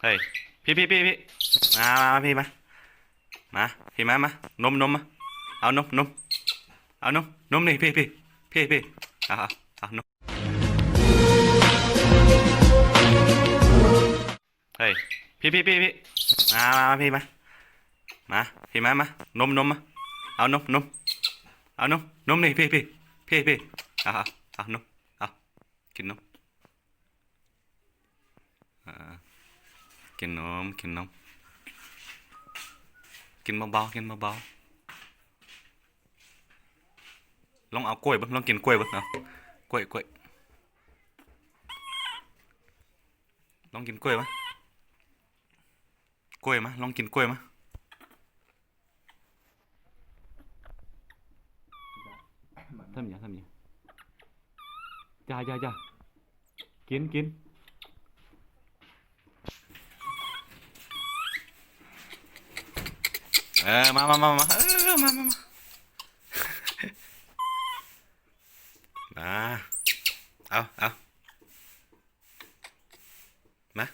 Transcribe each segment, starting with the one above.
ເຮີ້ຍ ພີ້ໆໆ ມາ ມາ ມາ ພີ້ມາ ມາ ພີ້ມາ ມາ ນົມ ນົມ ມາ ເອົານົມ ນົມ ເອົານົມ ນົມນີ້ ພີ້ໆ ພີ້ໆ ເອົາ ເອົາ ເອົານົມ ເຮີ້ຍ ພີ້ໆໆ ມາ ມາ ມາ ພີ້ມາ ມາ ພີ້ມາ ມາ ນົມ ນົມ ມາ ເອົານົມ ນົມ ເອົານົມ ນົມນີ້ ພີ້ໆ ພີ້ໆ ເອົາ ເອົາ ເອົານົມ ເອົາ ກິນນົມ ອ່າ ກິນນົມ ກິນນົມ ກິນເບົາໆ ກິນເບົາໆ ລອງເອົາກ້ວຍເບິ່ງ ລອງກິນກ້ວຍເບິ່ງ ເອົາ ກ້ວຍ ກ້ວຍ ລອງກິນກ້ວຍມາ ກ້ວຍມາ ລອງກິນກ້ວຍມາ. ທຳຫຍັງ ທຳຫຍັງ ຢ່າ ຢ່າ ຢ່າ ກິນ ກິນ ເອີ ມາ ມາ ມາ ມາ ເອີ ມາ ມາ ມາ ມາ ເອົາ ເອົາ ມາ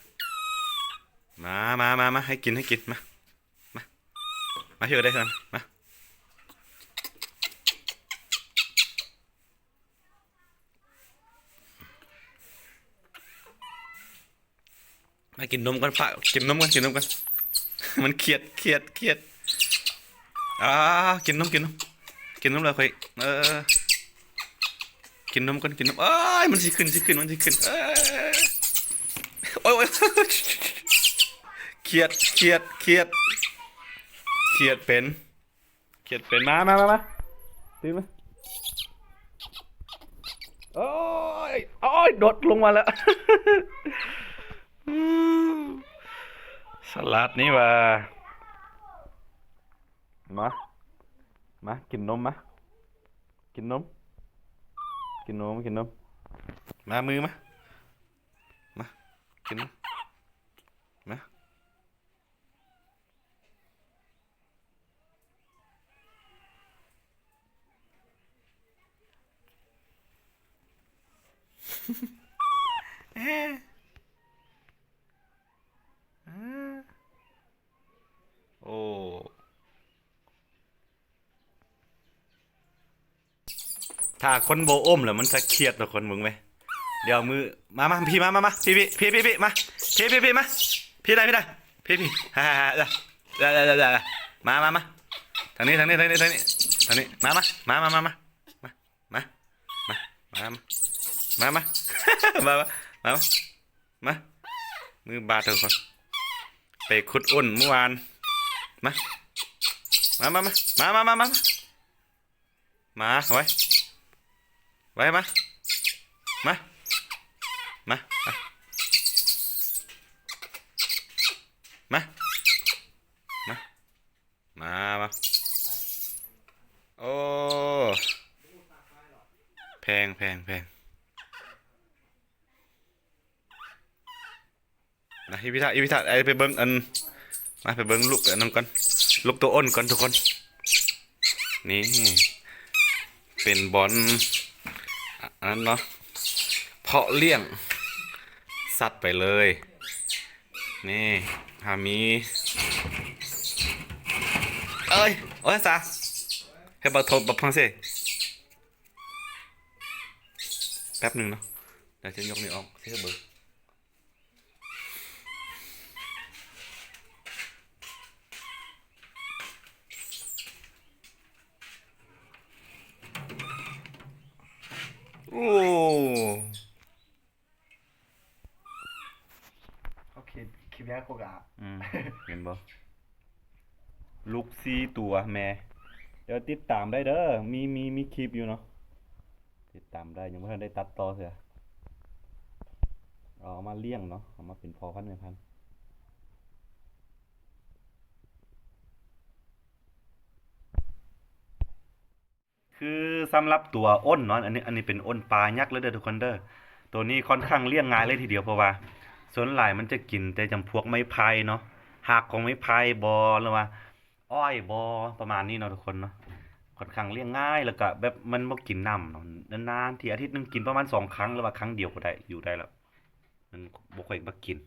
ມາ ມາ ມາ ມາ ໃຫ້ກິນ ໃຫ້ກິນ ມາ ມາ ມາ ເຮັດໄດ້ ມາ ມາກິນນົມກ່ອນ ຝາກກິນນົມກ່ອນ ກິນນົມກ່ອນ ມັນຄຽດ ຄຽດ ຄຽດ ອາ ກິນນົມ ກິນນົມ ກິນນົມແລ້ວຄ່ອຍ ເອີ ກິນນົມກ່ອນ ກິນນົມ ເອີຍ ມັນຊິຂຶ້ນ ຊິຂຶ້ນ ມັນຊິຂຶ້ນ ເອີຍ ໂອ້ຍ ໂອ້ຍ ຄຽດ ຄຽດ ຄຽດ ຄຽດເປັນ ຄຽດເປັນ ມາ ມາ ມາ ມາ ຕື່ນມາ ໂອ້ຍ ໂອ້ຍ ໂດດລົງມາແລ້ວ ສະຫຼາດນີ້ຫວ່າ ມາ ມາ ກິນນົມ ມາ ກິນນົມ ກິນນົມ ກິນນົມ ມາ ມືມາ ມາ ກິນ ມາ ໂອ້ ຖ້າຄົນບໍ່ອົ້ມແລ້ວມັນຈະຄຽດເນາະ ຄົນເບິ່ງເວີຍ ດຽວມື ມາ ມາ ພີ້ ມາ ມາ ມາ ພີ້ ພີ້ ມາ ພີ້ ພີ້ ມາ ພີ້ ໄດ້ ພີ້ ໄດ້ ພີ້ ມາ ມາ ມາ ທາງນີ້ ທາງນີ້ ທາງນີ້ ທາງນີ້ ທາງນີ້ ມາ ມາ ມາ ມາ ມາ ມາ ມາ ມາ ມາ ມາ ມາ ມາ ມາ ມາ ມາ ມືບາດເຖິງ ໄປຂຸດອົ້ນມື້ວານ ມາ ມາ ມາ ມາ ມາ ມາ ມາ ມາ ມາ ໄວ ໄວ ມາ ມາ ມາ ມາ ມາ ມາ ມາ ໂອ້ ແພງ ແພງ ແພງ. ນະ ອີພິທະ ອີພິທະ ໄອໄປເບິ່ງອັນ ມາໄປເບິ່ງລູກອັນນັ້ນກ່ອນ ລູກໂຕອ່ອນກ່ອນທຸກຄົນ ນີ້ ເປັນບ່ອນ ອ- ອັນນັ້ນເນາະ ເພາະລ້ຽງສັດໄປເລີຍ ນີ້ ຫາມີ ເອີຍ ໂອ້ຍ ສາ ເຮັດບັກໂທ ບັກພັງເຊ ແປັບໜຶ່ງເນາະ ດຽວຈະຍົກນີ້ອອກ ຊິເຮັດເບິ່ງ ໂອ້ ໂອເຄ ຄລິບແລກກໍ ອືມ ເຫັນບໍ່? ລູກສີ່ຕົວແມ່ ດຽວຕິດຕາມໄດ້ເດີ ມີ ມີ ມີຄລິບຢູ່ເນາະ ຕິດຕາມໄດ້ ຍັງບໍ່ທັນໄດ້ຕັດຕໍ່ເທື່ອ ເອົາມາລ້ຽງເນາະ ເອົາມາເປັນພໍ່ພັນແມ່ພັນ ຄືສຳລັບຕົວອ່ອນເນາະ ອັນນີ້ ອັນນີ້ເປັນອ່ອນປາຍັກເລີຍເດີທຸກຄົນເດີ ໂຕນີ້ຄ່ອນຂ້າງລ້ຽງງ່າຍເລີຍທີດຽວ ເພາະວ່າສ່ວນຫຼາຍມັນຈະກິນແຕ່ຈຳພວກໄມ້ໄຜ່ເນາະ ຮາກຂອງໄມ້ໄຜ່ບໍ ຫຼືວ່າອ້ອຍບໍ ປະມານນີ້ເນາະທຸກຄົນເນາະ ຄ່ອນຂ້າງລ້ຽງງ່າຍ ແລ້ວກະແບບມັນບໍ່ກິນນ້ຳເນາະ ນານໆທີ ອາທິດໜຶ່ງກິນປະມານສອງຄັ້ງ ຫຼືວ່າຄັ້ງດຽວກໍໄດ້ ຢູ່ໄດ້ແລ້ວ ມັນບໍ່ຄ່ອຍມັກກິນ.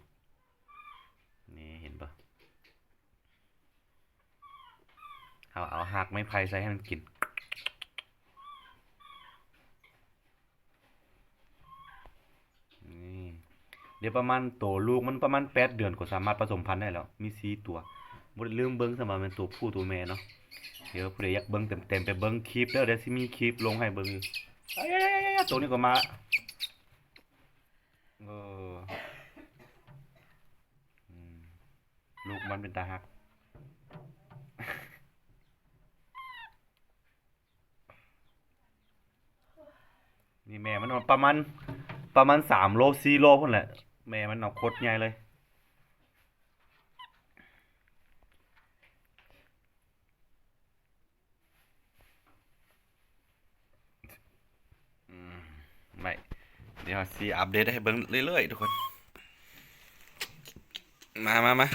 ເອົາ ເອົາຮາກໄມ້ໄຜ່ໃສ່ໃຫ້ມັນກິນ. ນີ້ ດຽວປະມານໂຕລູກມັນປະມານແປດເດືອນກໍສາມາດປະສົມພັນໄດ້ແລ້ວ ມີສີ່ຕົວ. ບໍ່ໄດ້ລືມເບິ່ງຊ້ຳວ່າແມ່ນໂຕຜູ້ໂຕແມ່ເນາະ. ດຽວຜູ້ໃດຢາກເບິ່ງເຕັມໆ ໄປເບິ່ງຄລິບເດີ ດຽວຊິມີຄລິບລົງໃຫ້ເບິ່ງຢູ່. ເອີຍ ໂຕນີ້ກໍມາ ເອີ ອືມ ລູກມັນເປັນຕາຮັກ. ນີ້ແມ່ມັນປະມານ ປະມານສາມໂລ ສີ່ໂລພຸ້ນແຫຼະ. ແມ່ມັນເອົາໂຄດໃຫຍ່ເລີຍ. ອືມ ໄວ້ ດຽວຊິອັບເດດໃຫ້ເບິ່ງເລື້ອຍໆ ທຸກຄົນ. ມາ ມາ ມາ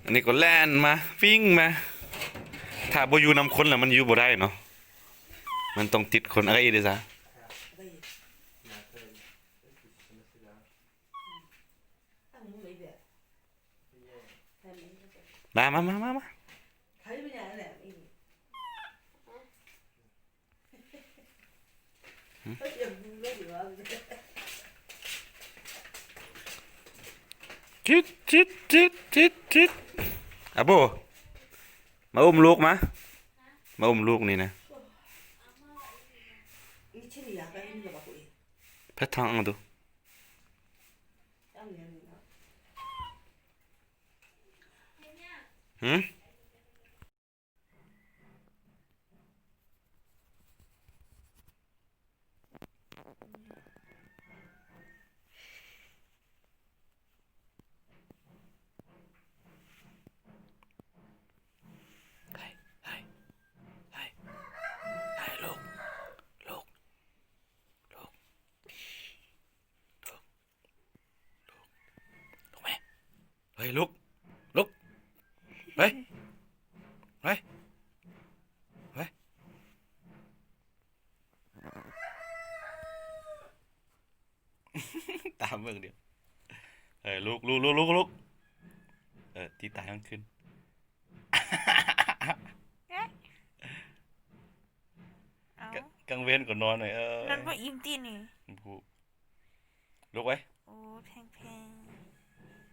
ອັນນີ້ກໍແລ່ນມາ ວິ່ງມາ. ຖ້າບໍ່ຢູ່ນຳຄົນແລ້ວມັນຢູ່ບໍ່ໄດ້ເນາະ ມັນຕ້ອງຕິດຄົນ. ອາກາອີເດຊາ ມາ ມາ ມາ ມາ ມາ. ຈິດ ຈິດ ຈິດ ຈິດ ຈິດ. ອາໂບ ມາອຸ້ມລູກມາ ມາອຸ້ມລູກນີ້ນະ. ແພດທອງເອົາດູ. ຫື? ເຮີ້ຍ ເຮີ້ຍ ເຮີ້ຍ ເຮີ້ຍ ລຸກ ລຸກ ລຸກ ລຸກ ລຸກແມ່. ເຮີ້ຍ ລຸກ ລຸກ ເຮີ້ຍ ເຮີ້ຍ ເຮີ້ຍ. ຕາເບິ່ງດຽວ. ເອີ ລຸກ ລຸກ ລຸກ ລຸກ ລຸກ. ເອີ ຕີຕາໃຫ້ມັນຂຶ້ນ. ເອີ ກະ ກາງເວັນກໍນອນໄວ້. ເອີ ນອນບໍ່ອີ່ມຕິນີ້? ບໍ່ຮູ້. ລຸກໄວ້. ໂອ້ ແພງ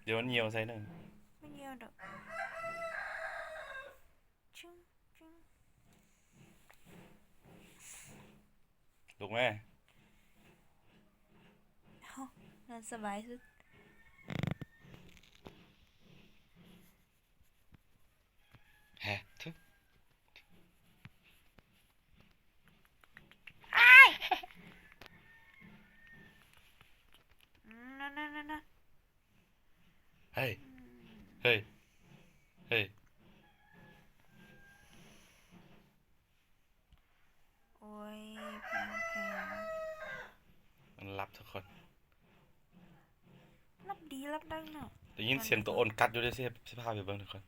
ໆ. ດຽວມັນຍ່ຽວໃສ່ເດີ. ບໍ່ຍ່ຽວດອກ. ຊຶ້ງ ຊຶ້ງ. ລຸກແມ່. ເອົ້າ ນອນສະບາຍສຸດ. ແຮະ ເຮີ້ຍ ເຮີ້ຍ ເຮີ້ຍ. ໂອ້ຍ ແພງໆ. ມັນຫຼັບທຸກຄົນ. ຫຼັບດີຫຼັບໄດ້ເນາະ. ໄດ້ຍິນສຽງໂຕອ່ອນກັດຢູ່ເດ້ ຊິ ຊິພາໄປເບິ່ງທຸກຄົນ.